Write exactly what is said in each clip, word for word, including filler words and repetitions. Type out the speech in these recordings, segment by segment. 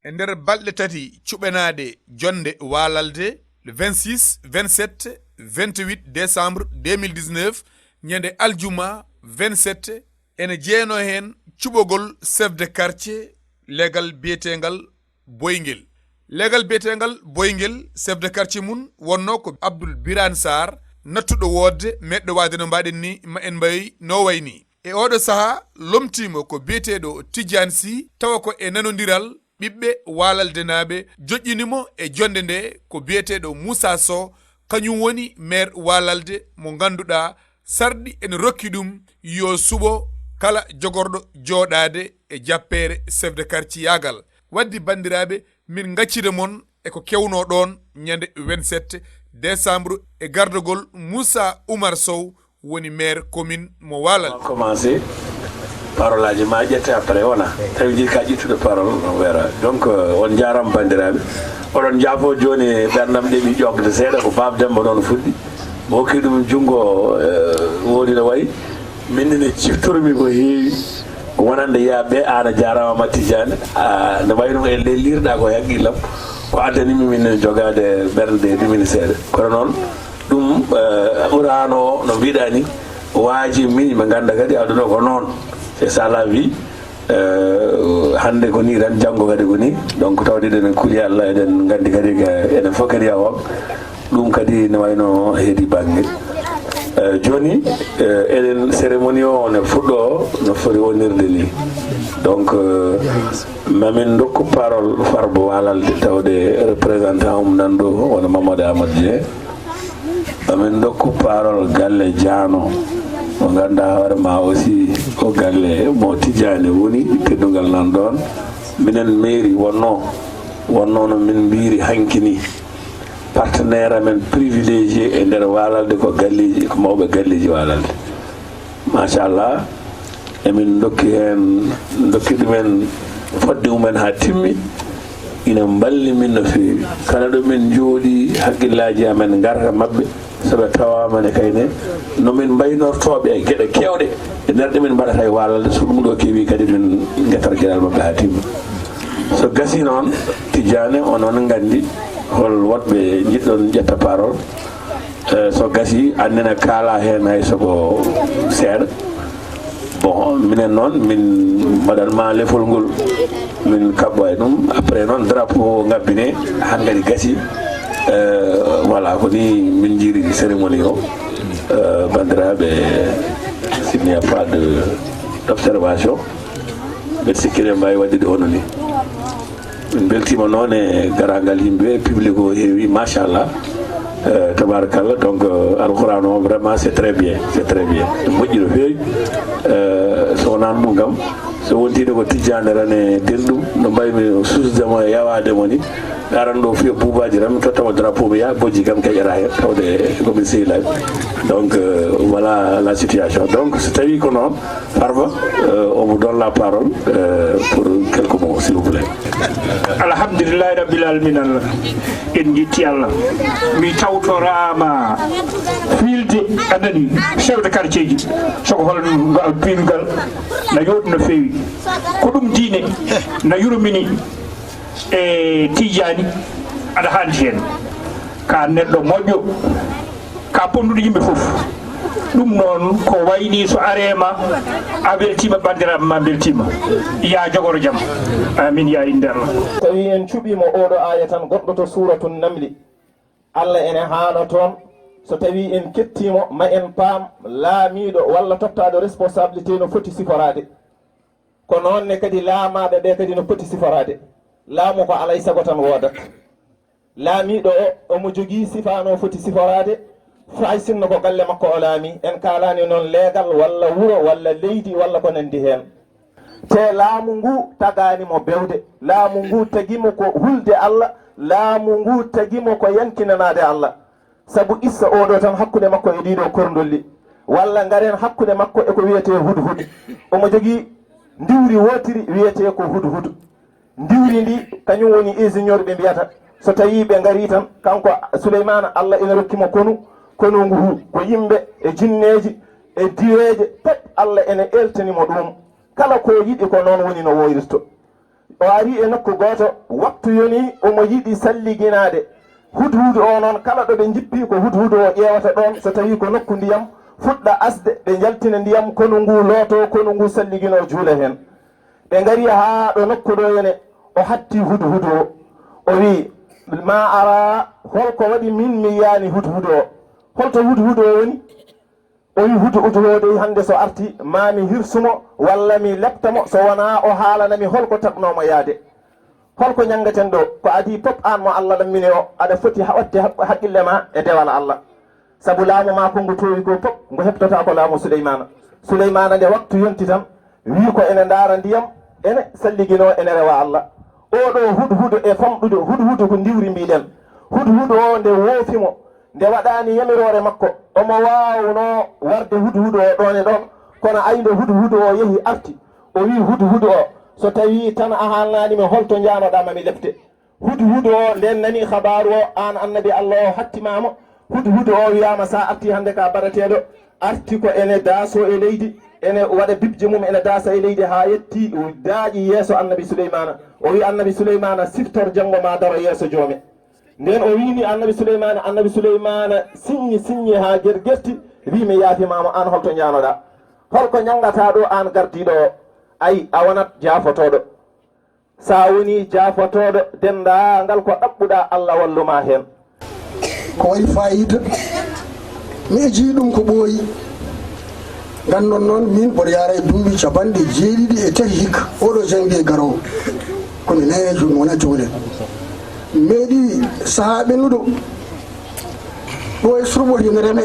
E nder balɗe tati cuɓenaaɗe jonnde waalalde, le vingt-six, vingt-sept, vingt-huit décembre deux mille dix-neuf, ñande aljuma vingt-sept, ene jeyno heen cuɓogol chef de quartier leegal biyeteengal Boyngel. Leegal biyeteengal Boyngel, chef de quartier mum wonno ko Abdoul Birane Sarr, nattuɗo woodde, meɗɗo waade no mbaɗen ni, ma en mbayi no wayni. E oɗo saha, lomtiima ko biyeteeɗo Tidiane Sy, tawa ko e nanondiral ɓiɓɓe waalaldenaaɓe, joƴƴini mo e jonnde nde ko biyeteeɗo Moussa Sow, kañum woni maire waalalde mo ngannduɗaa sarɗi ene rokki ɗum yo suɓo kala jogorɗo jooɗaade e jappeere chef de quartier yaagal. Waddi banndiraaɓe, min ngaccida mon e ko kewnoo ɗoon ñande vingt-sept décembre e gardagol Moussa Oumar Sow, woni maire commune mo Walal. Commencé, parole aji ma ƴette après wona. Tawi jiɗi ka ƴettude parole, on verra. Donc, euh, on jaarama banndiraaɓe. Oɗon njaafo jooni ɓerndam ɗeɓi ƴoogde seeɗa, ko Baaba Demba noon fuɗɗi. Mo hokki ɗum junngo, euh, woni no wayi. Min ne ciftormi ko heewi wonande yaaɓe, aan a jaaraama Tidiane. A, no wayi noon e ley liirɗa ko e haqqillam. Ko addani mi min jogaade ɓernde ɗumini seeɗa. Kono noon, ɗum, eh, Qur'aana o, no mbiɗa ni, waaji min ɓe ngannda kadi aduna ko noon. C'est ça la vie. Eh, hannde ko ni tan, janngo kadi ko ni. Donc, tawde eɗen kuli Allah, eɗen nganndi kadi ka, enen fof kadi yahooɓe. Ɗum kadi ne wayno heedi bannge. Eh, jooni, eh, eɗen cérémonie o ne fuɗɗo no foti wonirde ni. Donc, eh, mamin ndokku parole Farba Walalde, tawde représentant mum nan ɗo, wona Mamadou Amadou Dieng. Mamin ndokku parole galle Diano, mo ngannduɗaa hoore ma aussi ko galle mo Tidiane woni, teddungal nan ɗoon. Minen mairie wonno, wonno no min mbiri hanki ni, partenaire amen privilégié e nder Walalde ko galleeji, ko mawɓe galleeji Walalde. Machallah, emin ndokki heen, ndokki ɗumen fodde mumen haa timmi. Ina mballi min no feewi. Kala ɗo min njooɗi, hakkillaaji amen ngarta maɓɓe, so ɓe tawaama ne kayne, no min mbaynortooɓe e geɗe keewɗe e nder ɗe min mbaɗata e Walalde, so ɗum ɗo keewi kadi min ngettata geɗal maɓɓe haa timmi. So gasi noon, Tidiane, onon nganndi hol woɗɓe njiɗɗon ƴetta parole. Eh, so gasi, anndina kaala heen hay soko seeɗa. Bon, minen noon, min mbaɗan ma lefol ngol, min kaɓɓo e ɗum. Après noon, drapeau o ngabbine, hankadi gasi. Eh, voilà, ko ni min njiri cérémonie o. Eh, banndiraaɓe, s'il n'y a pas de, d'observation, mbeɗa sikki eɗen mbaawi waɗde hono ni. Min mbeltiima noon e garaangal yimɓe, public o heewi, machallah. Eh, tabarakallah. Donc, eh, Alquran o, vraiment, c'est très bien, c'est très bien. Ɗum moƴƴi no feewi. Eh, so wonaan ɗum kam, so wontiino ko Tijjaani tan e denɗum, no mbaymi suusde mo e yawaade mo ni, aran ɗo fiya buubaaji tan, mi totta mo drapeau, mi yaha bojji kam keƴata heen, tawde ko min sehilaaɓe. Donc, eh, voilà la situation. Donc, so tawii ko noon, Farba, euh, on vous donne la parole, euh, pour quelques mots, s'il vous plaît. Alhamdulillahi Rabbil Alamina, Allah. En njetti Allah. Mi tawtoraama fiilde, anani, chef de quartier ji. Soko hol ngal piilgal, na yooɗi no feewi. Ko ɗum diine, na yurmini. E Tijaani, aɗa haandi heen. Ka neɗɗo moƴƴo, ka ponduɗo yimɓe fof. Ɗum noon ko wayni so areema, a weltiima, banndiraaɓe ma mbeltiima. Ya jogoro jam. Amin ya innde Allah. Tawi en cuɓiima oɗo aaya tan, goɗɗo to Suuratu Namli. Allah ene haana toon. So tawi en kettiimo, ma en paam laamiiɗo walla tottaaɗo responsabilité no foti siforaade. Ko noon ne kadi laamaaɓe ɓe kadi no poti siforaade. Laamu ko alay sago tan woodat. Laamiiɗo o, omo jogii sifaa no foti siforaade, fay sinno ko galle makko o laami. En kaalaani noon leegal walla wuro walla leydi walla ko nanndi heen. Te laamu ngu tagaani mo bewde. Laamu ngu tagi mo ko hulde Allah. Laamu ngu tagi mo ko yankinanaade Allah. Sabu issa oɗo tan hakkunde makko e ɗiɗo korndolli, walla ngaren hakkunde makko e ko wiyetee hudhud. Omo jogii ndiwri wootiri wiyetee ko hudhud. Ndiwri ndi, kañum woni ingénieur ɓe mbiyata. So tawii ɓe ngarii tan, kanko Suleymaana, Allah ina rokki mo konu, konu ngu hu, ko yimɓe e jinneeji e diweeje pep, Allah ene eeltani mo ɗum. Kala ko yiɗi ko noon woni no woyrirto. O ari e nokku gooto, waktu yoni omo yiɗi salliginaade. Hudhudu o noon, kala ɗo ɓe njippi, ko hudhudu o ƴeewata ɗoon, so tawii ko nokku ndiyam, fuɗɗa asde, ɓe njaltina ndiyam, konu ngu lootoo, konu ngu salliginoo, juula heen. Ɓe ngari haa ɗo nokku ɗo yene, o hatti hudhudu o. O wii, "Ma ara, holko waɗi min mi yiyaani hudhudu o? Holto hudhudu o woni?" O wii, "Hudhudu o dey, hannde so arti, maa mi hirsu mo, walla mi lepta mo, so wonaa o haalana mi holko tagnoo mo yaade." Holko njanngaten ɗo? Ko adii pop, aan mo Allah lammini o, aɗa foti ha-, waɗde haq-, haqqille ma e dewal Allah. Sabu laamu ma ko ngu toowi ko pop, ngu heɓtotaako laamu Suleymaana. Suleymaana nde waktu yonti tan, wii ko ene ndaara ndiyam, ene salliginoo, ene rewa Allah. Oo ɗo hudhudu e famɗude, hudhudu ko ndiwri mbiɗen. Hudhudu o nde woofi mo, nde waɗaani yamiroore makko, omo waawnoo warde hudhudu o ɗoon e ɗoon, kono ay nde hudhudu o yehi arti, o wii hudhudu o, "So tawii tan a haalnaani mi holto njaanoɗaa ma mi lefte." Hudhudu o nden nani habaaru o, "Aan annabi Allah o hattimaa mo." Hudhudu o wiyaama, "Sa arti hannde ka barateeɗo, arti ko ene daaso e leydi, ene waɗa bibje mum, ene daasa e leydi haa yetti daaƴi yeeso annabi Suleymaana." O wii annabi Suleymaana, "Siftor janngo ma daro yeeso joome." Nden o wiini annabi Suleymaana, annabi Suleymaana siññi, siññi haa gergerti, wii, "Mi yaafimaama, aan holto njaanoɗaa? Holko njanngataa ɗo aan gardiiɗo o? Ay, a wonat jaafotooɗo. Sa woni jaafotooɗo, denndaangal ko ɗaɓɓuɗaa, Allah wallu ma heen." Ko waɗi faayiida, mi ejii ɗum ko ɓooyi. Nganndon noon, min mboɗo yaara e duuɓi capanɗe jeeɗiɗi e tati hikka, oɗo janvier garoowo. Ko mi nayeejo, mi wona jowle. Meeɗi sahaa ɓennuɗo. Ɗo e Surɓo ene reme.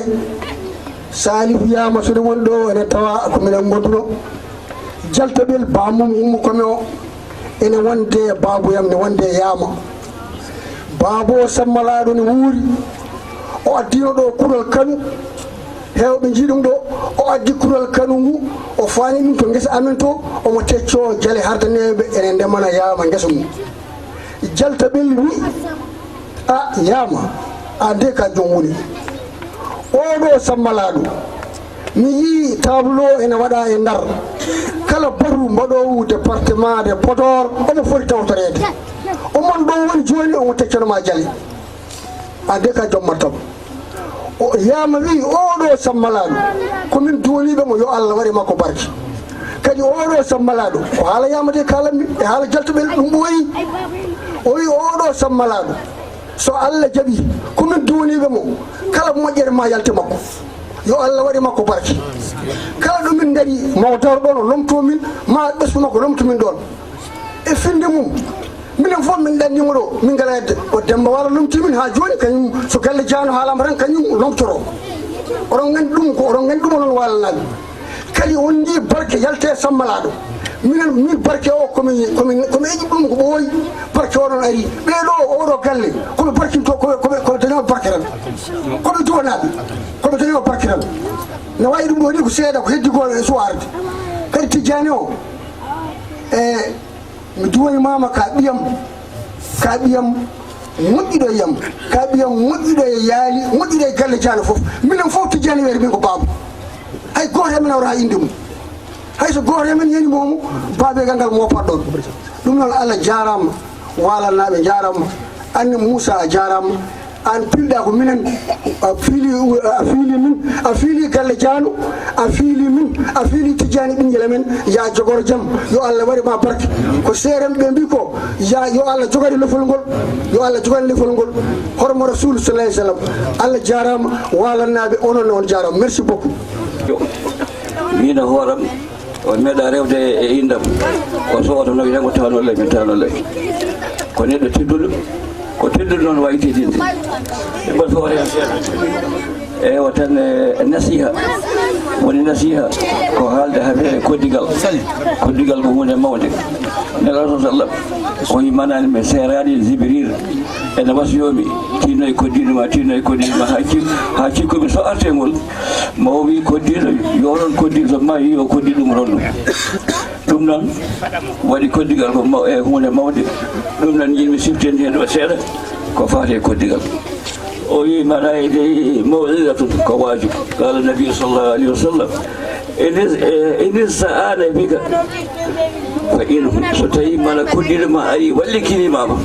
Salifu Yaama so ɗum woni ɗo, ene tawa ko minen ngonduno. Jaltaɓel, baamum Ummu Kome o, ene wonde baabuyam, ne wonde Yaama. Baabo Sammalaaɗo ne wuuri. O addino ɗo kural kanu. Heewɓe njii ɗum ɗo. O addi kural kanu ngu. O faani ɗum to ngesa amen to. Omo teccoo jale hardaneeɓe ene ndemana Yaama ngesa mum. Jaltaɓel wi, "A Yaama, a de ka joom woni. Oɗo Sammalaaɗo, mi yii tableau ene waɗa e Ndar. Kala batu mbaɗoowu département de Podor, omo foti tawtoreede. Omo ɗo woni jooni, omo teccano ma jale. A de ka joom martaba." O Yaama wi, "Oɗo Sammalaaɗo, ko min duwaniiɓe mo, yo Allah waɗe makko barke. Kadi oɗo Sammalaaɗo, ko haala Yaama de kaalanmi, e haala jaltaɓel ɗum ɓooyi." O wi, "Oɗo Sammalaaɗo, so Allah jaɓi, ko min duwaniiɓe mo, kala moƴƴere ma yalte makko. Yo Allah waɗe makko barke. Kala ɗo min ndari, mo daro ɗon, o lomto min, ma ɓesngu makko lomto min ɗon. E finde mum, minen fof min ɗannimo ɗo, min ngala yedde. O Demba Wala lomti min haa jooni, kañum so galle Jaano haalama tan, kañum lomtoro. Oɗon nganndi ɗum, ko oɗon nganndi ɗum, onon Walanaaɓe. Kadi on njii barke yalte Sammalaaɗo. Minen, min barke o, komi, komi, komi eƴi ɗum ko ɓooyi, barke o ɗon ari. Ɓee ɗo, oɗo galle, koɓe barkinto, koɓe, koɓe, koɓe dañoo barke tan. Koɓe duwanaaɓe, koɓe dañoo barke tan. No wayi ɗum ɗo ni ko seeɗa, ko heddi ko e suwarde. Kadi Tijjaani o, e Mi duwanimaama ka ɓiyam, ka ɓiyam moƴƴuɗo e yam, ka ɓiyam moƴƴuɗo e yaali, moƴƴuɗo e galle Jaano fof. Minen fof Tijjaani wiyata min ko baaba. Hay gooto e men nawra inde mum. Hay so gooto e men yani moomo, baabeegal ngal moopat ɗon. Ɗum noon Allah jaaraama, Walanaaɓe njaaraama, Annabi Muusa a jaaraama. Aan piilɗaa ko minen, a fiili, a fiili min, a fiili galle Jaano, a fiili min, a fiili Tijjaani ɓinngel amen, yaa jogoro jam, yo Allah waɗe ma barke. Ko seerenɓe mbi ko, yaa, yo Allah jogane lefol ngol, yo Allah jogane lefol ngol. Hormo Rasuulu sallallahu alayhi wa sallam. Allah jaaraama, Walanaaɓe, onon ne on jaaraama. Merci beaucoup. Min e hooram, on meeɗa rewde e indam. O sowoto no wiya, "Mo tawno ley, mi tawno ley." Ko neɗɗo tedduɗo, ko tedduɗo noon wayi teddinde. Ɓe mbaɗi fof heen seeɗa. Ewa tan, e, nasiha. Woni nasiha ko haalde affaire e koddigal. Koddigal ko huunde mawnde. Nelaaɗo sallam, o yimanaani mi seeraani Jibril. Ene wasiyoo mi, "Tinno e koddiiɗo ma, tinno e koddiiɗo ma, haa cik-, haa cikku mi so arte ngol." Ma o wii, "Koddiiɗo, yo onon koddiiɗo, so maayi, yo koddiiɗo ɗum rondu." Ɗum noon waɗi koddigal ko maw-, e huunde mawnde. Ɗum noon njiɗmi siftinde heen ɗo seeɗa ko faati e koddigal. O wii, "Maɗa e dey mawɗiɗa tun ko waaju." Qala Nabi sallallahu alayhi wa sallam, Inis, eh, inis sa'ana bika. Fa in so tawi mana koddiɗo ma ari wallikini mama.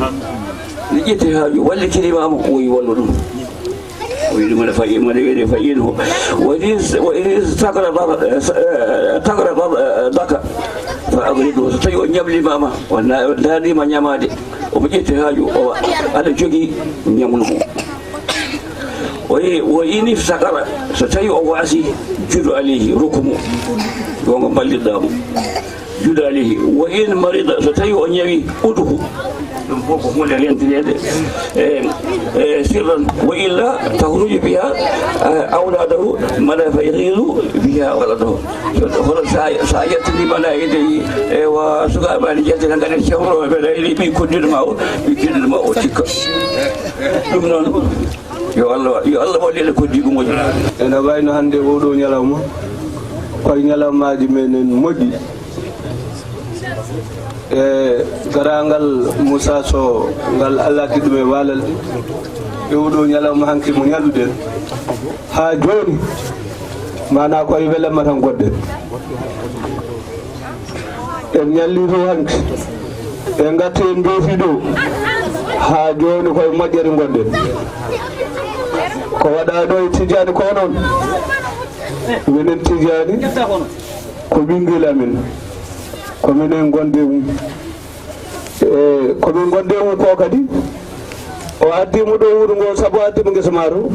Ne ƴetti haaju wallikini mama, o yi wallu ɗum. O yi ɗum mana fa in, mana wiyde fa in ho. Wa in, wa in takra daka, eh, takra daka. Fa agridu, so tawi o ñabli mama, o na-, o danima ñamade. Omo ƴetti haaju, o aɗa jogii ñamlugo. O yi-, o ini sakara, so tawi o waasi, judo alayhi, rokku mo. Gonga ballirɗa mo. Judo alayhi. Wa in marida, so tawi o ñawi, uduhu. Ɗum fof ko huunde rentinede. E, e, sirran. Wa illa, tahruju biha, e, awladahu, mala fa yaghidu biha waladahu. Hono sa, sa yaltini mana ede, ewa, sukaaɓe aɗa jaltina ngaɗen cewroɓe ɓe ɗa ene ɓi koddiɗo ma o, ɓi koddiɗo ma o cikka. Ɗum noon, yo Allah, yo Allah waɗ ene koddiɗo moƴƴo. Ene wayno hannde oɗo ñalawma, koye ñalawmaaji men en moƴƴi. E garaangal Moussa Sow ngal, Allah addi ɗum e Walalde, e oɗo ñalawma hanki mo ñalluɗen. Haa jooni, maanaa ko e welamma tan ngonɗen. En ñalli to hanki, en ngatti en mboofi ɗo. Haa jooni ko e moƴƴere ngonɗen. Ko waɗaa ɗo e Tijani ko noon. Minen Tijani ko ɓinngel amen. Ko minen ngondi e mum. E, ko min ngondi e mum ko kadi, o addi mo ɗo wuro ngo sabu o addi mo ngesa maaru.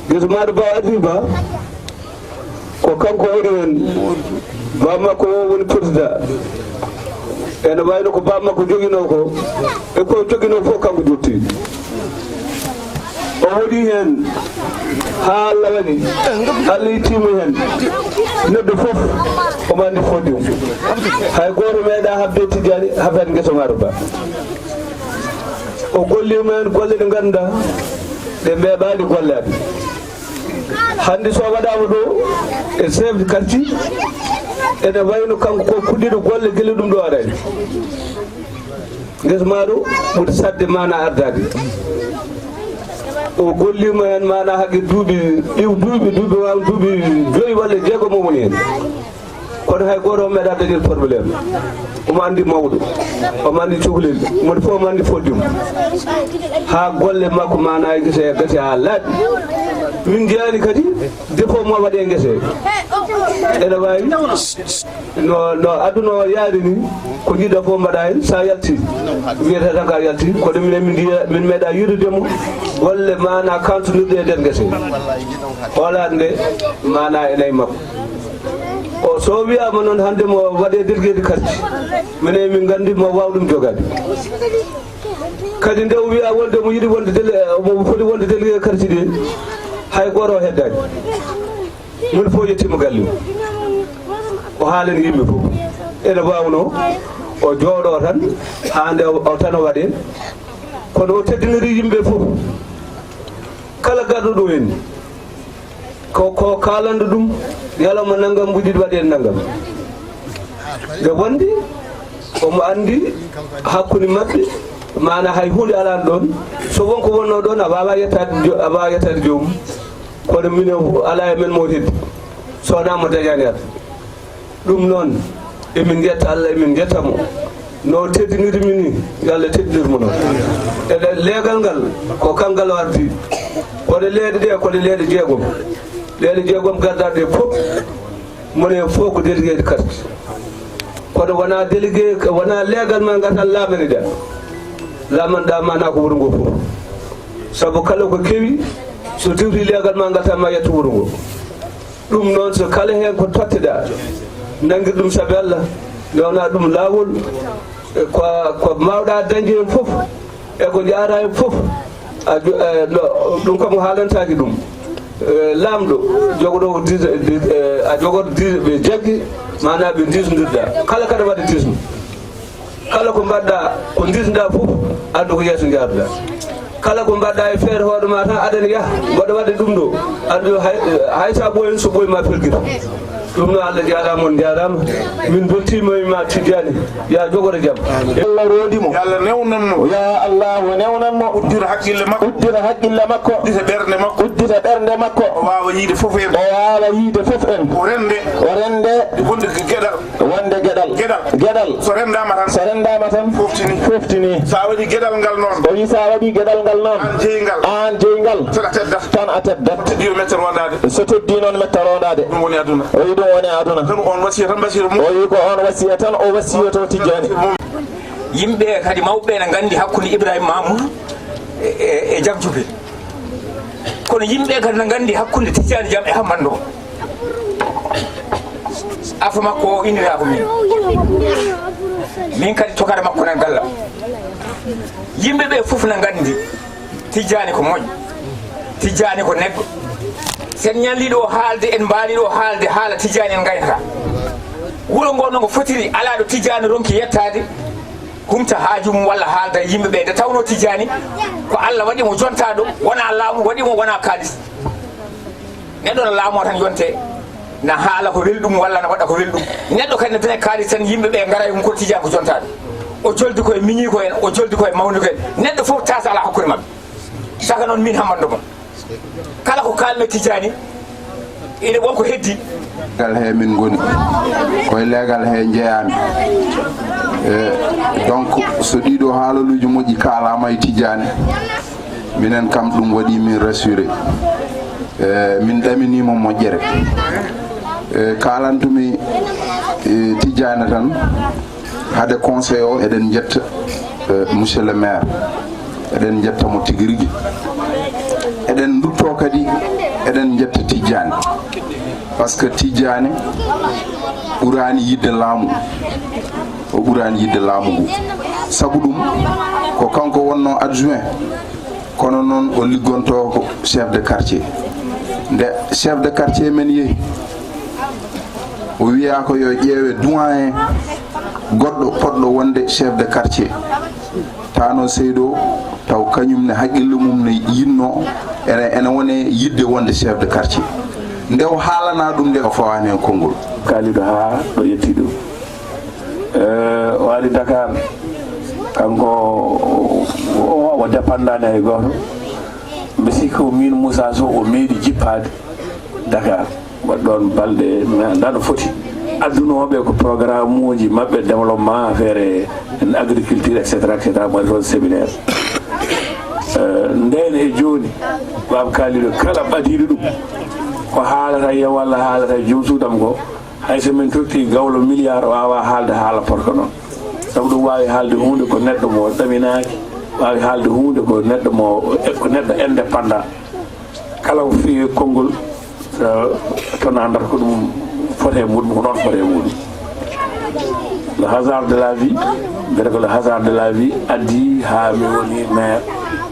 Ngesa maaru ba o addi ba, ko kanko woni heen. Ba makko o woni président. Ene wayno ko ba makko joginoo ko, e ko joginoo fof kanko jotti. O hoɗi heen haa Allah waɗi, Allah ittii mo heen. Neɗɗo fof omo anndi fodde mum. Hay gooto meeɗaa haɓde Tijani haɓat ngesa maaru ba. O golliima heen golle ɗe ngannduɗaa ɗe mbeeɓaani gollaade. Hannde so waɗaama ɗo e chef de quartier, ene wayno kanko ko kuɗɗiɗo golle gila ɗum ɗo arani. Ngesa maaru ɓuri saɗde maanaa ardaade. O golliima heen maanaa haqqe duuɓi, iw duuɓi, duuɓi waaw duuɓi joyi walla jeegom o woni heen. Kono hay gooto o meeɗaa dañde problème. Omo anndi mawɗo, omo anndi cukalel, moni fof omo anndi fodde mum. Haa golle makko maanaa e ngese gasi haa laaɓi. Min njiyaani kadi défaut mo waɗi e ngese. Ene waawi no, no aduna o yaari ni, ko njiɗɗaa fof mbaɗaa heen, so a yalti, wiyete tan ko a yalti, kono minen min njiya, min meeɗaa yiidude mo golle maanaa kantondirɗe e nder ngese. Hoolaade nde maanaa e nayi makko. O, so wiyaama noon hannde mo waɗee délégué de quartier, minen min nganndi mo waaw ɗum jogaade. Kadi nde o wiyaa wonde mo yiɗi wonde délé-, mo foti wonde délégué de quartier de, hay gooto o heddaani. Moni fof yettiima galle mum. O haalani yimɓe fof. Ene waawnoo o jooɗoo tan, haa nde o, o tan o waɗee. Kono o teddiniri yimɓe fof. Kala garɗo ɗo heen, ko, ko kaalanɗo ɗum, ñalawma nanngam, mbuɗi waɗi heen nanngam. Nde wondi, omo anndi hakkunde maɓɓe, maanaa hay huunde alaano ɗoon. So won ko wonnoo ɗoon, a waawaa yettaade jo-, a waawaa yettaade joomum. Kono minen, alaa e men mo heddi, so wonaa mo dañaani Alla. Ɗum noon, emin njetta Allah, emin njetta mo. No teddiniri min ni, yo Allah teddinir mo noon. E ɗe-, leegal ngal, ko kangal o ardi. Ko ɗe leeɗe ɗe, ko ɗe leeɗe jeegom. Leeɗe jeegom gardaɗe ɗe fof, moni heen fof ko délégué de quartier. Kono wonaa délégué, wonaa leegal ma ngal tan laamanɗaa. Laamanɗaa maanaa ko wuro ngo fof. Sabu kala ko kewi, so tewti leegal ma ngal tan ma yetto wuro ngo. Ɗum noon, so kala heen ko totteɗaa, nanngir ɗum sabi Allah, newna ɗum laawol, e ko, ko mbaawɗaa dañde heen fof, e ko njahataa heen fof, a jo-, e, no, ɗum kam o haalantaake ɗum. E, laamɗo, jogoɗo ko dis-, dis-, e, a jogoto dis-, ɓe jaggi, maanaa ɓe ndisndirɗaa. Kala kaɗa waɗa disno. Kala ko mbaɗɗaa, ko ndisndaa fof, addu ko yeeso njaardaa. Kala ko mbaɗɗaa e feere hoore ma tan, aɗa ene yaha, mboɗo waɗa ɗum ɗo. Addu hay, hay so a ɓooyii, so ɓooyi ma pelgito. Ɗum noon, Allah jaaraama, on njaaraama. Min mbeltiima e ma, Tijjaani. Yaa jogoro jam. Allah roodi mo. Yo Allah newnan mo. Yo Allah newnan mo. Uddira haqqille makko. Uddira haqqille makko. Uddita ɓernde makko. Uddita ɓernde makko. O waawa yiide fof en. O waawa yiide fof en. O rende. O rende. Wonde geɗal. Wonde geɗal. Geɗal. Geɗal. So rendaama tan. So rendaama tan. Foftini. Foftini. So a waɗi geɗal ngal noon. O wi so a waɗi geɗal ngal noon. Aan jeyi ngal. Aan jeyi ngal. Tan a teddat. Tan a teddat. Teddi yo mette rondaade. So teddi noon mette rondaade. Ɗum woni aduna. O wi ɗum woni aduna. Tan on wasiya tan Basiru mum. O wi ko on wasiya tan o wasiyoto Tijjaani. Yimɓe kadi mawɓe ɓe ne nganndi hakkunde Ibrahima Mamoudou e, e, e Jam Jupe. Kono yimɓe kadi ne nganndi hakkunde Tijjaani Jam e Hammando. Afa makko o innira ko min. Min kadi tokara makko nan galla. Yimɓe ɓe fof ne nganndi Tijjaani ko moƴƴo. Tijjaani ko neɗɗo. Sen ñalli ɗo haalde, en mbaali ɗo haalde haala Tijjaani en ngaynata. Wuro ngo no ngo fotiri, alaa ɗo Tijjaani ronki yettaade. Humta haaju mum walla haalda e yimɓe ɓe. Nde tawnoo Tijjaani ko Allah waɗi mo jontaaɗo, wonaa laamu waɗi mo, wonaa kaalis. Neɗɗo no laamoo tan yonte, na haala ko welɗum walla na waɗa ko welɗum. Neɗɗo kadi ne daña kaalis tan, yimɓe ɓe ngara e mum ko Tijjaani ko jontaaɗo. O joldi ko e miñiiko en, o joldi ko e mawniko en. Neɗɗo fof taasa alaa hakkunde maɓɓe. Saka noon min Hammando mo. Kala ko kaalmi Tijjaani, ina won ko heddi. Leegal he min ngoni. Koye leegal he njeyaami. E, donc, so ɗiɗo haalaluuji moƴƴi kaalaama e Tijjaani, minen kam ɗum waɗi min rassuré. E, min ɗaminii mo moƴƴere. E, kaalantumi, e, Tijjaani tan. Hade conseil o, eɗen njetta, eh, monsieur le maire. Eɗen njetta mo tigi rigi. Eɗen ndutto kadi, eɗen njetta Tijjaani. Parce que Tijjaani ɓuraani yidde laamu. O ɓuraani yidde laamu ngu. Sabu ɗum, ko kanko wonno adjoint. Kono noon o liggontoo ko chef de quartier. Nde chef de quartier men yehi, o wiyaa ko yo ƴeewe doyen goɗɗo poɗɗo wonde chef de quartier. Tano Seydo, taw kañum ne haqqille mum ne yinnoo, ene, ene wone yidde wonde chef de quartier. Nde o haalana ɗum nde, o fawaani heen konngol. Kaalidu haa ɗo yetti ɗum. Eh, o ari Dakar, kanko o, o, o dépendani hay gooto. Mbi sikki ko miin Moussa Sow o meeɗi jippaade Dakar. Waɗ ɗoon balɗe, mi anndaa no foti. Addunooɓe ko programme uji maɓɓe, développement, affaire en agriculture, et cetera, et cetera, mo waɗi toon séminaire. Eh, ndeen e jooni, Baaba Kaalidu kala ɓadiiɗo ɗum, ko haalata yam walla haalata joom suudam ko, hay so min totti gawlo milliard, o waawaa haalde haala porko noon. Sabu ɗum waawi haalde huunde ko neɗɗo mo ɗaminaaki, waawi haalde huunde ko neɗɗo mo, ko neɗɗo indépendant. Kala ko fii konngol, eh, to Ndar ko ɗum foti e muɗum, ko noon foti e muɗum. Le hasard de la vie, mbiyata ko le hasard de la vie addi haa mi woni maire,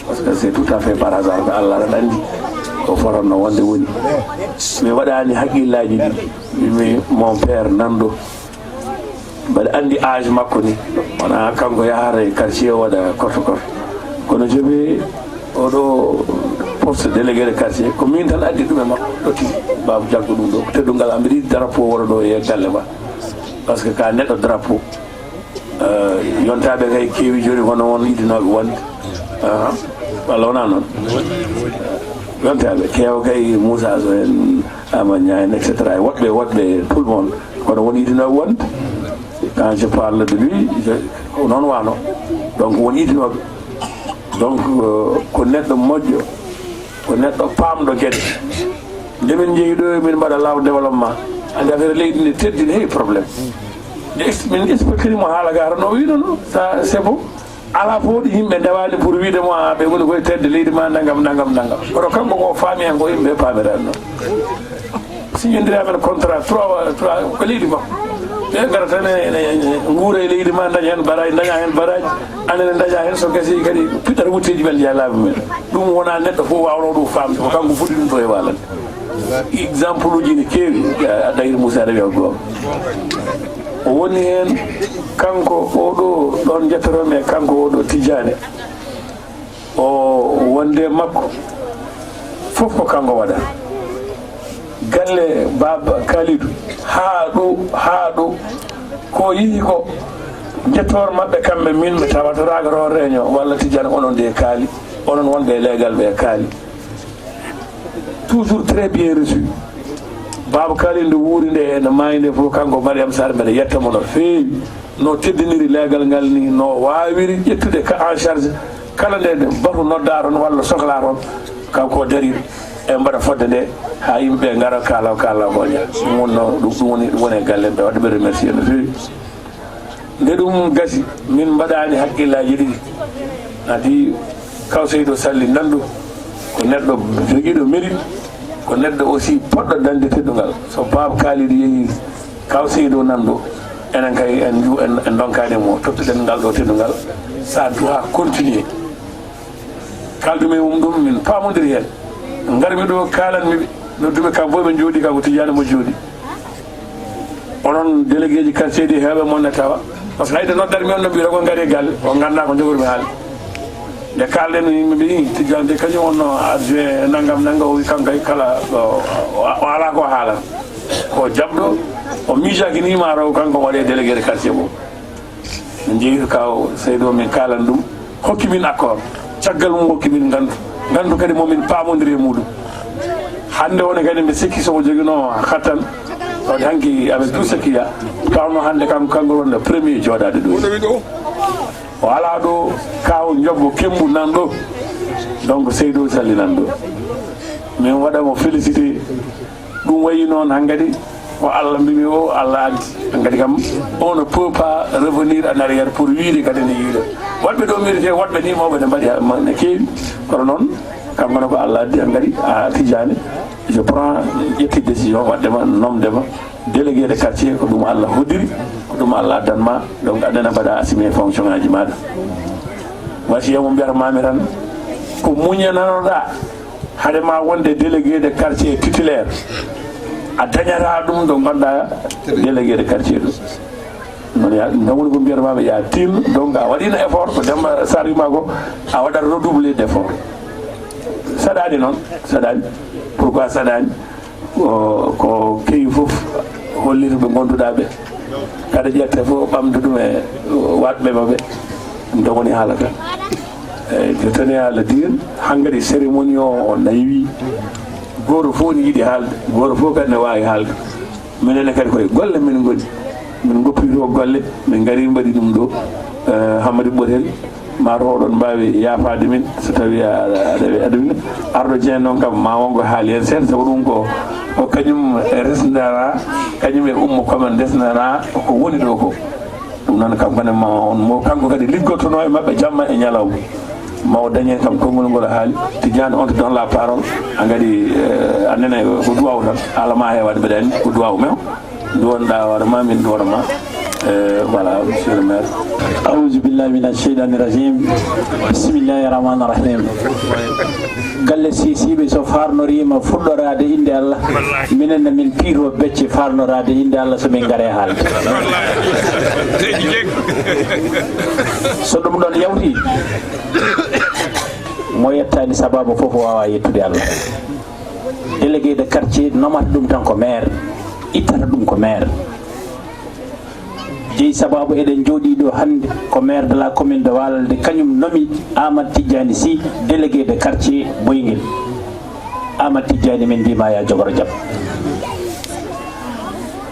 parce que c'est tout à fait par hasard ko Allah aɗa anndi ko fotanno wonde woni. Mi waɗaani haqqillaaji ɗi, mi, mon père nan ɗo. Mbaɗa anndi âge makko ni, wonaa kanko yahata e quartier o waɗa korto korto. Kono jomi oɗo poste délégué de quartier, ko min tan addi ɗum e makko, ɗotti Baaba jaggo ɗum ɗo. Ko teddungal am, mbiɗa yiɗi drapeau woro ɗo e galle ma. Parce que ka neɗɗo drapeau. Eh, yontaaɓe kay keewi jooni, hono won idinooɓe wonde. Aha. Walla wonaa noon? Yontaaɓe keewa kay, Moussa Sow en, Ama Niang en, et cetera. E woɗɓe, woɗɓe, tout le monde. Kono won idinooɓe wonde. Quand je parle de lui, je, ko noon wano. Donc, won idinooɓe. Donc, eh, ko neɗɗo moƴƴo, ko neɗɗo paamɗo geɗe. Nde min njehi ɗo, min mbaɗa laaw développement. Anndi affaire leydi ndi teddini, heewi problème. Nde ex-, min expliquini mo haala ga tan, o wiino non, ça, c'est bon. Alaa fof ɗo yimɓe ndewaani pour wiide mo, a, ɓe ngoni koye tedde leydi ma, nangam, nangam, nangam. Kono kanko ko faami hen ko yimɓe paamiraani noon. Signondira men contrat trois, trois, ko leydi makko. Ɓe ngara tan ene, ene, ene nguura e leydi ma, daña hen baraaji, daña hen baraaji. Anen en daña hen, so gasi kadi piɗɗata wutteeji men, jeya laabi men. Ɗum wonaa neɗɗo fof waawno ɗum faamde, ko kanko foti ɗum ɗo e waalande. Exemple uji ne keewi, a, a Dahir Moussa Rabi Abdou. O woni hen, kanko oɗo, ɗon njettotomi e kanko oɗo Tijjaani. O wonde makko, fof ko kanko waɗa. Galle Baaba Kalidou, haa ɗo, haa ɗo, ko yehi ko, Njettoor maɓɓe kamɓe, min mi tawatoraaka toon réunion walla Tijjani, onon de kaali, onon wonɓe e leegal ɓe kaali. Toujours très bien reçu. Baaba Kaali nde wuuri nde, no maayi nde fof, kanko Mariam Sarr, mbeɗa yetta mo no feewi. No teddiniri leegal ngal ni, no waawiri ƴettude ka en charge. Kala nde batu noddaa toon walla sohlaa toon, kanko o darii e mbaɗa fodde nde, haa yimɓe ngara kaala, kaala ko ña. Ɗum wonno, ɗum, ɗum woni, ɗum woni e galle ɓe, waɗde ɓe remercier no feewi. Nde ɗum gasi, min mbaɗaani hakkillaaji ɗiɗi. Adi, kaw Seydo Salli Nandu ko neɗɗo jogiiɗo mérite, ko neɗɗo aussi poɗɗo dañde teddungal. So Baaba Kaalidi yehi kaw Seydo Nandu, enen kay en nju-, en, en ndonkaani mo, tottuɗen ngal ɗo teddungal. Ça doit continuer. Kaldumi e mum ɗum, min paamodiri heen. Ngarmi ɗo, kaalanmi ɓe, noddumi kam fof, ɓe njooɗi, kanko Tidiane mo jooɗi. Onon délégué ji quartier ɗi, heewɓe mon ne tawa. Parce que hay nde noddatmi on, no mbiy ko ngari e galle, on nganndaa ko njogormi haalde. Nde kaalɗen, yimɓe mbiy, "Ih, Tidiane de, kañum wonno adjoint nangam nangam," o wi, "Kanko kay kala, o, o, o alaa ko haalata. Ko jaɓɗo, o miijaaki ni ma taw kanko waɗe délégué de quartier mum." Min njehi to kaw Seydo, min kaalan ɗum, hokki min accord. Caggal mum hokki min ngantu. Ngantu kadi mo min paamondiri e muɗum. Hannde woni kadi mbi sikki so o joginoo hattan, waɗi hanki avec tout ce qu'il y a, tawno hannde kanko, kanko wonno premier jooɗaade ɗo. O alaa ɗo kaw njobbo kembu nan ɗo. Donc Seydo Salli nan ɗo. Min waɗa mo félicité. Ɗum wayi noon, hankadi ko Allah mbimi o, Allah addi. Hankadi kam, on ne peut pas revenir en arrière pour wiide kadi ne yiiɗa. Waɗɓe ɗo mérité, waɗɓe ni mawɓe ne mbaɗi ha-, ma-, ne keewi. Kono noon, kam kono ko Allah addi, hankadi a Tidiane, je prends, ƴetti décision, waɗde ma, nomde ma, délégué de quartier, ko ɗum Allah hoddiri, ko ɗum Allah addan ma. Donc, aɗana mbaɗa assumer fonction ngaji maɗa. Wasiya mo mbiyata mami tan, ko muñananoɗa. Hade ma wonde délégué de quartier titulaire, a dañata ɗum ɗo ngonɗa délégué de quartier ɗo. Noon ya, noon woni ko mbiyata mami, ya tin, donc a waɗino effort, ko Demba Sarr wima ko, a waɗat redoubler d'effort. Saɗani noon, saɗani. Pourquoi saɗani? Ko, ko kewi fof hollita ɓe ngonduɗa ɓe. Kada ƴette fof ɓamde ɗum e waɗɓe maɓɓe. Ɗum tan woni haalata. Eyyi, je tenais à le dire, hankkadi cérémonie o, o naywi. Gooto fof ne yiɗi haalde, gooto fof kadi ne waawi haalde. Minen ne kadi koye golle min ngoni. Min ngoppito golle, min ngari mbaɗi ɗum ɗo, eh, Hammadi Ɓotel. Ma to oɗon mbaawi yaafaade min, so tawii a, aɗa, aɗa, aɗa wini. Arɗo Dieng noon kam, ma won ko haali heen seeɗa, sabu ɗum ko, ko kañum resndanaa, kañum e Ummu Kama ndesndanaa ko woni ɗo ko. Ɗum noon kam, kadi ma on mo, kanko kadi liggottono e maɓɓe jamma e ñalawma. Ma o dañe kam konngol ngol haali, Tidiane, on te donne la parole, a ngadi, eh, a nene ko duwaw tan, haala ma heewaani, mbeɗa anndi ko duwaw, mais duwonɗa hoore ma, min duwona ma. Eh, voilà, monsieur le maire. Awuzu billahi mina sheytani rajim. Bismillahi rahmani rahim. Galle Sisiɓe so farnorima fuɗɗorade inde Allah, minen ne min piito becce farnorade inde Allah so min ngare haalde. So ɗum ɗon yawti, mo yettani sababu fof wawa yettude Allah. Délégué de quartier nomata ɗum tan ko maire, ittata ɗum ko maire. Jeyi sababu eɗen jooɗii ɗo hannde ko maire de la commune de Walalde, kañum nomi Amadou Tidiane Sy délégué de quartier Boyguel. Amadou Tidiane, min mbiima ya jogoro jam.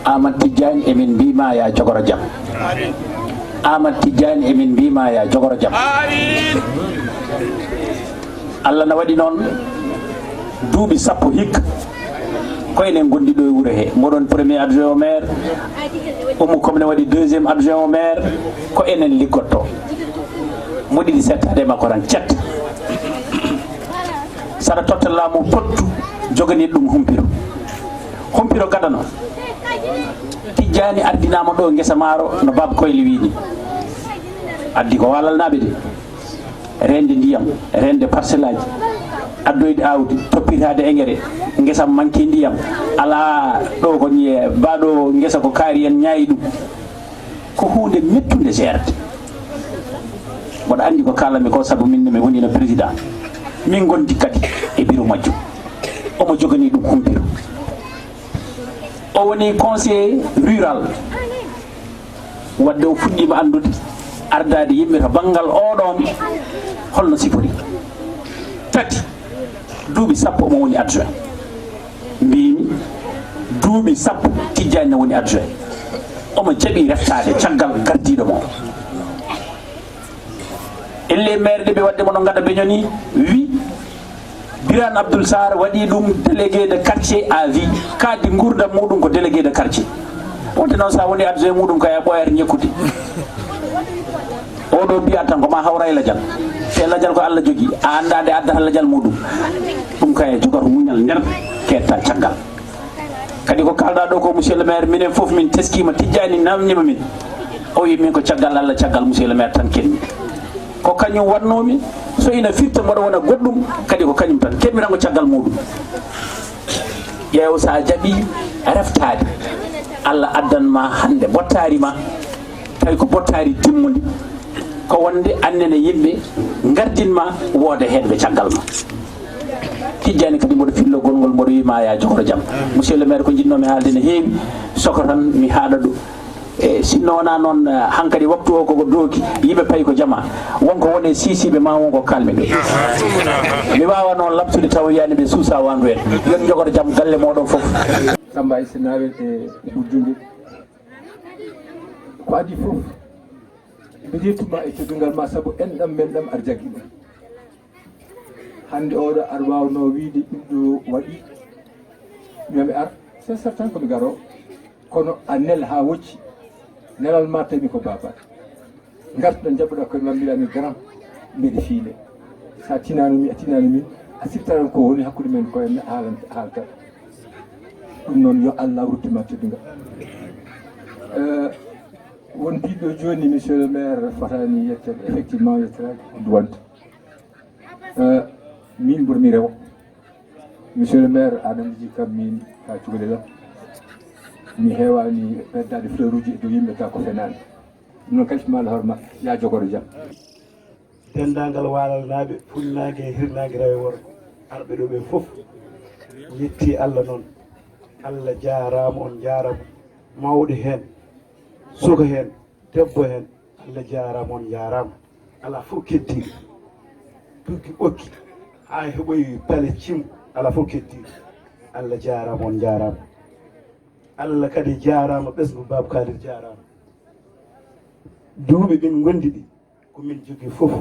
Amadou Tidiane, emin mbiima ya jogoro jam. Amadou Tidiane, emin mbiima ya jogoro jam. Allah na waɗi noon, duuɓi sappo hikka, ko enen ngondi ɗo e wuro he. Mboɗon premier adjoint au maire, Oumou Komne waɗi deuxième adjoint au maire, ko enen liggotto. Mo ɗiɗi settaade makko tan, cet. Saɗa totta laamu pottu, jogani ɗum humpiro. Humpiro gadano. Tijjaani ardinaama ɗo ngesa maaro, no Baaba Koyle wii ni. Addi ko waalalnaaɓe de. Reende ndiyam, reende parcelle aji, addoyde aawdi, toppitaade engrais, ngesa manque ndiyam, alaa ɗo ko ñi-, baaɗo ngesa ko kaari en ñaayi ɗum. Ko huunde mettunde seerde. Mboɗo anndi ko kaalanmi ko, sabu min ne mi wonino président. Min ngondi kadi e bureau majjum. Omo joganii ɗum humpiro. O woni conseiller rural. Wadde o fuɗɗiima anndude ardaade yimɓe to banngal oɗoon, holno sifori. Tati, duuɓi sappo omo woni adjoint. Mbiimi, duuɓi sappo Tijjaani ne woni adjoint. Omo jaɓi reftaade caggal gardiiɗo mo. Elle maire ɗe ɓe waɗde mo no ngada beño ni, wi Birane Abdoul Sarr waɗi ɗum délégué de quartier à vie, kadi nguurndam muɗum ko délégué de quartier. Wonde noon, so a woni adjoint muɗum kay, a ɓooyata ñekkude. Oɗo mbiya tan ko ma hawra e lajal. Te lajal ko Allah jogii, a anndaa nde addata lajal muɗum. Ɗum kay, a jogata muñal nder, keedta caggal. Kadi ko kaalɗaa ɗo ko, monsieur le maire, minen fof min teskiima, Tijjaani naamniima min. O wi min ko caggal Allah, caggal monsieur le maire tan keɓmi. Ko kañum waɗnoomi, so ina firta mboɗo wona goɗɗum, kadi ko kañum tan keɓmi tan ko caggal muɗum. Ƴeew, so a jaɓii reftaade, Allah addan ma hannde bottaari ma, tawi ko bottaari timmundi, ko wonde annene yimɓe ngardin ma, wooda heen ɓe caggal ma. Tijjaani kadi mboɗo fillo gonngol, mboɗo wiima ya jogoro jam. Monsieur le maire, ko njiɗnoomi haalde ne heewi, soko tan mi haaɗa ɗum. E sinno wonaa noon, eh, hankadi waktu o koko dooki, yimɓe payi ko jama. Wonko woni e siisiiɓe ma won ko kalmi ɗum. Mi waawa noon lamtude taw yani ɓe suusa wandu en. Yon jogoro jam galle mooɗon fof. Samba e Sinawel e Ɓujjunde. Ko adii fof, mbiɗi tuma e teddungal ma, sabu enɗam men ɗam aɗa jaggi ɗum. Hannde oɗo aɗa waawnoo wiyde ɓiɗɗo waɗi, yo mi ar, c'est certain ko mi garoo. Kono a nel haa wocci, nelal ma tawi ko baaba. Ngartuɗen, njaɓɓuɗaa koye ma, mbiɗaa mi grand, mbiɗa fiile. So a tinaano mi, a tinaano min, a siftaran ko woni hakkunde men ko en haalan-, haalta. Ɗum noon, yo Allah ruttu ma teddungal. Eh, won biɗɗo jooni, monsieur le maire, fotaani yetteede, effectivement, yetteede duwante. Eh, min ɓurmi rewo. Monsieur le maire, aɗa anndi kam min ka cukalel am. Mi heewaani ɓeddaade fleuruuji e dow yimɓe, ka ko fenaande. Ɗum noon, kadi, ma Allah horma, ya jogoro jam. Denndaangal Waalalnaaɓe, Fuɗnaange e Hirnaange, rewo e worgo, arɓe ɗo ɓe fof, yetti Allah noon. Allah jaaraama, on njaaraama. Mawɗo heen, suka heen, debbo heen, Allah jaaraama, on njaaraama. Alaa fof keddiiɗo. Tuggi ɓokki, haa heɓoyi pale cim, alaa fof keddiiɗo. Allah jaaraama, on njaaraama. Allah kadi jaaraama, ɓesngu Baaba Kaadir jaaraama. Duuɓi min ngondi ɗi, ko min jogii fof.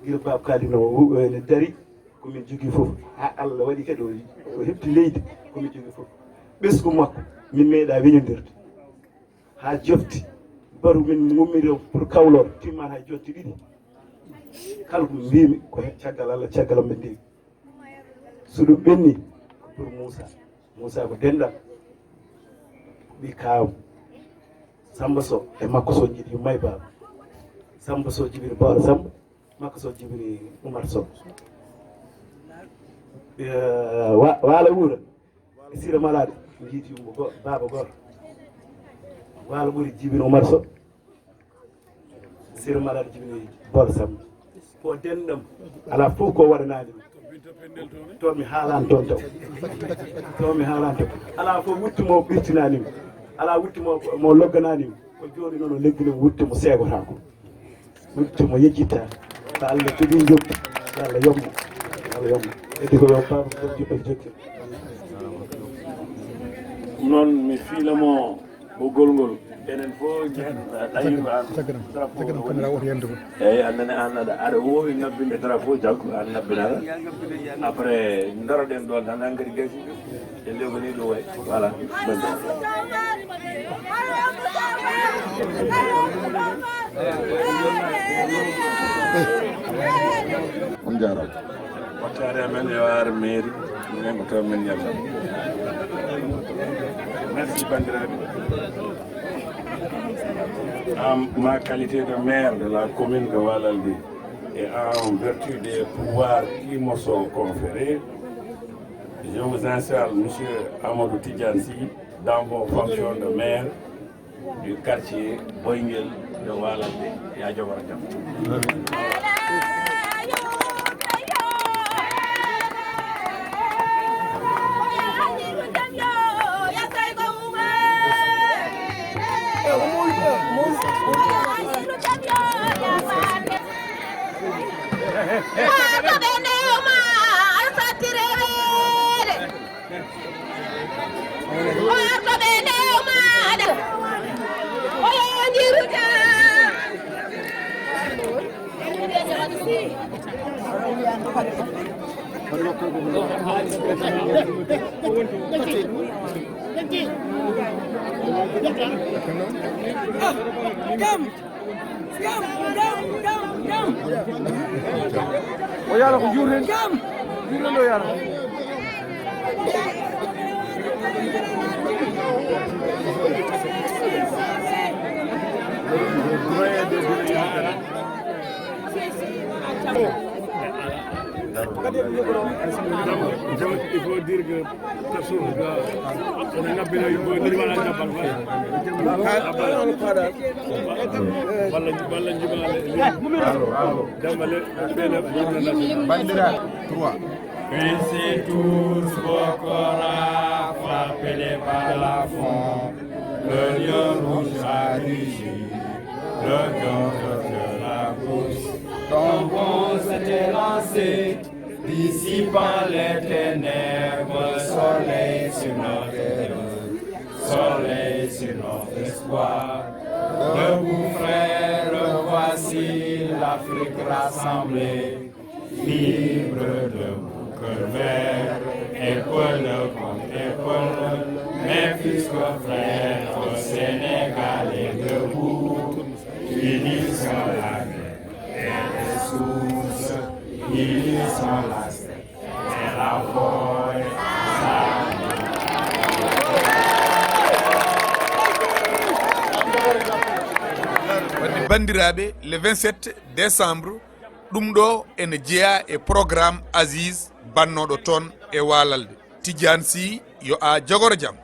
Gila Baaba Kaadir no, ene dari, ko min jogii fof. Haa Allah waɗi kadi o, o heɓti leydi, ko min jogii fof. Ɓesngu makko, min meeɗaa weñondirde. Haa jofti, baru min ngummiri o pour kawlor, timma haa jofti ɗiɗi. Kala ko mbiimi ko he caggal Allah, caggal am ɓe ndewi. So ɗum ɓenni, ko pour Moussa. Moussa ko denɗam. Ɓi kaaw. Samba Sow e makko Sow jiɗi may baaba. Samba Sow jibiri Bawla Samba, makko Sow jibiri Oumar Sow. Eh, wa-, Waala Wuura. E Sira Malade, jiidi Umba go-, baaba gooto. Waalo ɓuri jibini Oumar Sow. Sira Malade jibini Bawla Samba. Ko denɗam. Alaa fof ko waɗanaani ɗum. To mi haalaan toon taw. To mi haalaan toon. Alaa fof wutte mo ɓirtinaani mi. Alaa wutte mo, mo logganaani mi. Ko jooni noon o leggi no wutte mo seegotaako. Wutte mo yejjitta. Ko Allah jogii njoɓdi. Ko Allah yomma. Ko Allah yomma. Heddi ko yo baaba ko jippel jokki. Noon mi fiila mo ɓoggol ngol. Enen fof tawi ko an drapeau woni. Eeyi, an nani an aɗa, aɗa woowi ngabbinde drapeau, jaggu an ngabbinata. Après, ndaroɗen ɗoon tan, hankadi gasi. E lewgani ɗo wayi. Voilà. On njaaraama. Wattaare amen e o ar mairie, minen ko toon min ñalla. Merci banndiraaɓe. En ma qualité de maire de la commune de Walalde et en vertu des pouvoirs qui me sont conférés, je vous installe, monsieur Amadou Tidiane Sy, dans vos fonctions de maire du quartier Boyngel de Walalde. Ya jogoro jam. Ko ɓe ndewma, aɗa satti reweede. Ko ɓe ndewma, aɗa. Ko yondirude. O yaala ko juurten. Juurten ɗo yaala. Il faut dire que personne doit, ene ngabbina yimɓe, ni wala jabbal wala. Walla, walla jibale. Dembale, bene, bene. Bandira, trois. Pincez tous vos coras, frappez les balafonds. Le lion rouge a rugi, le lion de la course. Ton bond s'est élancé, dissipant les ténèbres, soleil sur notre terre, soleil sur notre espoir. Debout frères, voici l'Afrique rassemblée. Vibre debout, cœur vert, épaule contre épaule, mes fils comme frères, au Sénégal est debout, unissons la guerre et les sources, unissons la terre et la forêt, ensemble. Bandiraɓe, le vingt-sept décembre, ɗum ɗo ene jeyaa e programme Aziz bannoɗo toon e Waalalde. Tijjaan Sy, yo a jogoro jam.